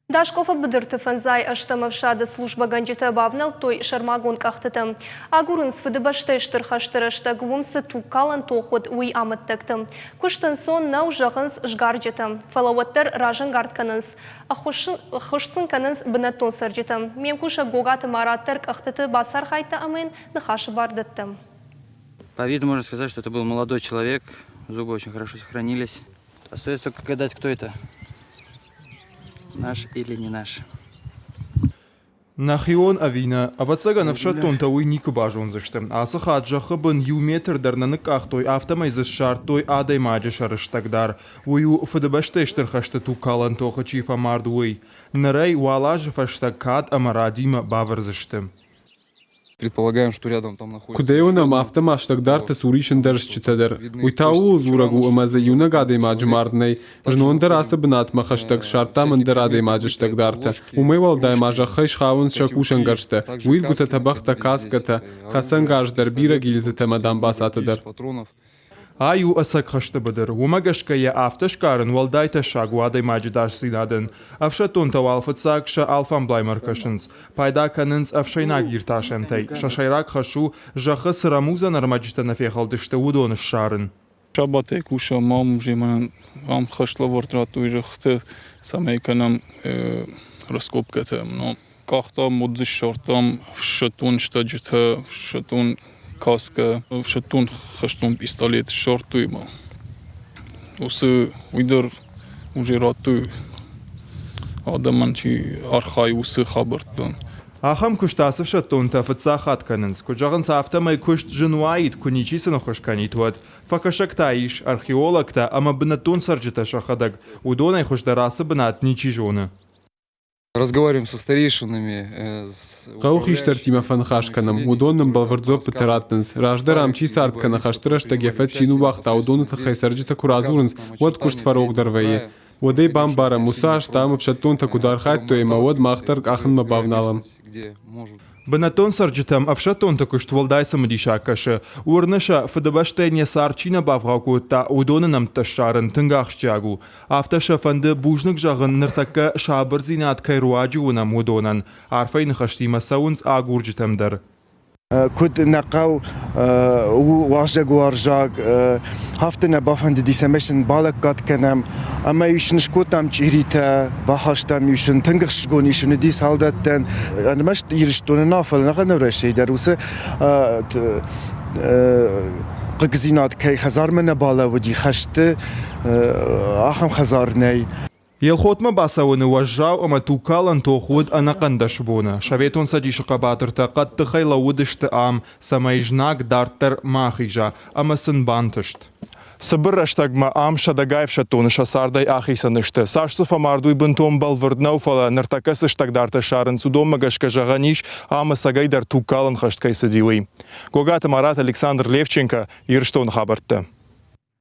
Даскъофы быдырты фӕндзай ӕстӕм ӕфсады службӕгӕнджытӕ бавнӕлдтой сӕрмагонд къӕхтытӕм. Агурынц Фыдыбӕстӕйы Стыр хӕсты рӕстӕг уым цы тугкалӕн тох уыд, уый амӕттӕгты. Куыст ӕнцон нӕу, зӕгъынц сгарджытӕ. Фӕлӕ уӕддӕр разӕнгард кӕнынц. Ӕххуыс сын кӕнынц бынӕттон цӕрджытӕ. Ме мкусӕг Гогаты Марат дӕр къӕхтыты бацархайдта ӕмӕ йын ныхасы бар дӕтты. По виду можно сказать, что это был молодой человек, зубы очень хорошо сохранились. Остается только гадать, кто это. Наш или не наш. Нӕхион ӕви нӕ, ӕвӕццӕгӕн, ӕфсӕддонтӕ уый никуы базондзысты. Ацы хатт зӕххы бын иу метр дӕр нӕ ныкъкъахтой, афтӕмӕй дзы ссардтой адӕймаджы сӕрыстӕг дӕр. Уый у, Фыдыбӕстӕйы Стыр хӕсты тугкалӕн тохы чи фӕмард, уый. Ныр ӕй уал азы фӕстӕ кад ӕмӕ радимӕ бавӕрдзысты. Предполагаем, что рядом там находится. Куыд ӕй уынӕм, афтӕ ма стӕгдарты цур ис ӕндӕр стджытӕ дӕр. Уый та ууыл дзурӕг у, ӕмӕ дзы иунӕг адӕймаджы мард нӕй. Знон дӕр ацы бынатмӕ хӕстӕг ссардтам ӕндӕр адӕймаджы стӕгдартӕ. Уымӕй уӕлдай ма зӕххӕй схауынц сӕ кусӕнгӕрзтӕ, уидгуытӕ, тӕбӕгътӕ, каскӕтӕ, хӕцӕнгарз дӕр, бирӕ гильзытӕ ӕмӕ дамбацатӕ дӕр. Ай у ӕцӕг хӕсты быдыр, уымӕ гӕсгӕ йӕ афтӕ сгарын уӕлдай тӕссаг у адӕймаджы тасдзинадӕн. Ӕфсӕддонтӕ уал фыццаг сӕ алфамблаймӕ ӕркӕсынц, пайда кӕнынц ӕфсӕйнаг иртасӕнтӕй. Сӕ сӕйраг хӕс у, зӕххы цы рӕмудзӕн ӕрмӕджытӕ нӕ фехӕлдысты, уыдон ссарын. Сабатӕй кусӕм ам, уже мӕнӕн ам хӕслӕвӕрд радтой зӕххыты, цӕмӕй кӕнӕм раскопкӕтӕ. Но къахтам, уд дзы ссардтам ӕфсӕддон стӕджытӕ, ӕфсӕддон каскӕ, ӕфсӕддон хӕстон пистолет ссардтой ма. Уыцы уый дӕр уже радтой адӕмӕн, чи архайы уыцы хабӕрттӕн. Ахӕм куыст ацы ӕфсӕддонтӕ фыццаг хатт кӕнынц. Куыд зӕгъынц, афтӕмӕй куыст зын уаид, куы ничи сын ӕххуыс кӕнид, уӕд. Фӕкӕсӕг та ис археологтӕ ӕмӕ бынӕттон цӕрджытӕ сӕхӕдӕг. Уыдонӕй хуыздӕр ацы бынат ничи зоны. Разговариваем со старейшинами. Хъӕуы хистӕртимӕ фӕныхас кӕнӕм, уыдон нын бӕлвырд дзуӕппытӕ раттынц. Раздӕр ам чи цард кӕнӕ хӕсты рӕстӕг йӕ фӕд чи ныууагъта, уыдоны тыххӕй цӕрджытӕ куы радзурынц, уӕд куыст фӕрогдӕр вӕййы. Уӕд ӕй бамбарӕм, уыцы азты ам ӕфсӕддонтӕ куыд архайдтой ӕмӕ уӕд мах дӕр къахынмӕ бавналӕм. Бынӕттон цӕрджытӕм ӕфсӕддонты куыст уӕлдай цымыдисаг кӕсы. Уырны сӕ, Фыдыбӕстӕйӕн йӕ цард чи нӕ бавгъау кодта, уыдоны нӕмттӕ ссарын тынг ахсджиаг у. Афтӕ сӕ фӕнды бузныг зӕгъын, ныртӕккӕ сабырдзинад кӕй руаджы уынӕм, уыдонӕн. Арфӕйы ныхӕстимӕ цӕуынц агурджытӕм дӕр. Куыд нӕ хъӕу у уазӕгуарзаг, афтӕ нӕ бафӕндыди, цӕмӕй сын балӕггад кӕнӕм. Ӕмӕ-иу сын скодтам чъиритӕ, бахастам-иу сын, тынг ӕхсызгон ис уыди салдӕттӕн. Ӕрмӕст Ирыстоны нӕ, фӕлӕ ӕнӕхъӕн Уӕрӕсейы дӕр уыцы хъыгдзинад кӕй хӕдзармӕ нӕ балӕууыди хӕсты, ахӕм хӕдзар нӕй. Елхотмӕ бацӕуыны уӕззау ӕмӕ тугкалӕн тох уыд ӕнӕхъӕн 10 боны. Советон Цӕдисы хъӕбатыртӕ хъӕддыхӕй лӕууыдысты ам, цӕмӕй знаг дарддӕр ма ахиза, ӕмӕ сын бантыст. Цыбыр рӕстӕгмӕ ам сӕдӕгай ӕфсӕддоны сӕ цардӕй ахицӕн сты. Цас дзы фӕмард, уый бынтон бӕлвырд нӕу, фӕлӕ ныртӕккӕ цы стӕгдартӕ ссарынц, уыдонмӕ гӕсгӕ зӕгъӕн ис, ам ӕцӕгӕйдӕр тугкалӕн хӕст кӕй цыди, уый. Гогаты Марат, Александр Левченко, Ирыстоны хабӕрттӕ.